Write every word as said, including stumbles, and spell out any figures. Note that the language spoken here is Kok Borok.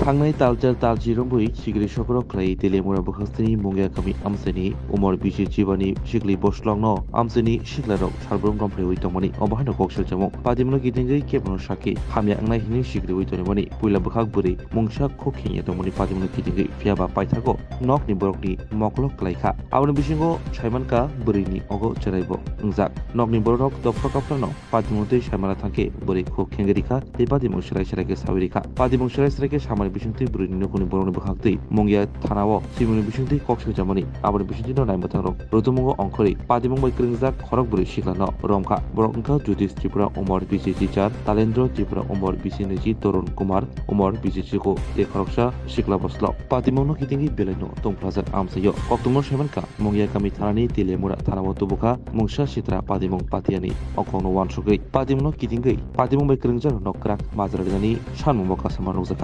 Thangnai talchar talchi romwi sikri sokrok khlai Teliamura bwkhasteni Mungia kami amchaini Umor bisi chibani sikli boslokno amchaini siklarok salbrum romphreui tongmani obo haino kok swijamung. Patimungno kitingwi kebono sakhi hamya wngnai hinwi sikriui tongmani puila bwkhak bwrwi mungsa khuk khengya tongmani patimungno kitingwi phiyaba paithago nokni borokni moklok klaikha. Aboni bisingo saimankha bwrwini ogo chwraibo wngjak. Nokni bororok dophra kaphrano patimung tei saimana thangkhe bwrwi khuk khengwi rikha tei patimung serai serai khe saui rikha. Patimung serai serai khe samani bisingtwi bwrwini nukhungni borokni bwkhak twi Mungia thanao simungni bisingtwi kok swijamani aboni bisingtwino naimwthangrok rutumungo ongkhorwi patimung bai kwrwngjak khorok bwrwi siklano romkha. Borok wngkha Jyotish Tripura Umor bisi chichar, Talendra Tripura Umor bisi niji, Torun Kumar Umor bisi chiko tei khoroksa sikla boslok. Patimungno kitingwi belaino tongphlajak amchaio. Koktwmano saimankha Mungia kami thanani Teliamura thanao tubukha mungsa sitra patimung patiyani okhokno uansugwi. Patimungno kitingwi patimung bai kwrwngjakrokno kwrak majra rinani sanmungbo kasama nukjakha.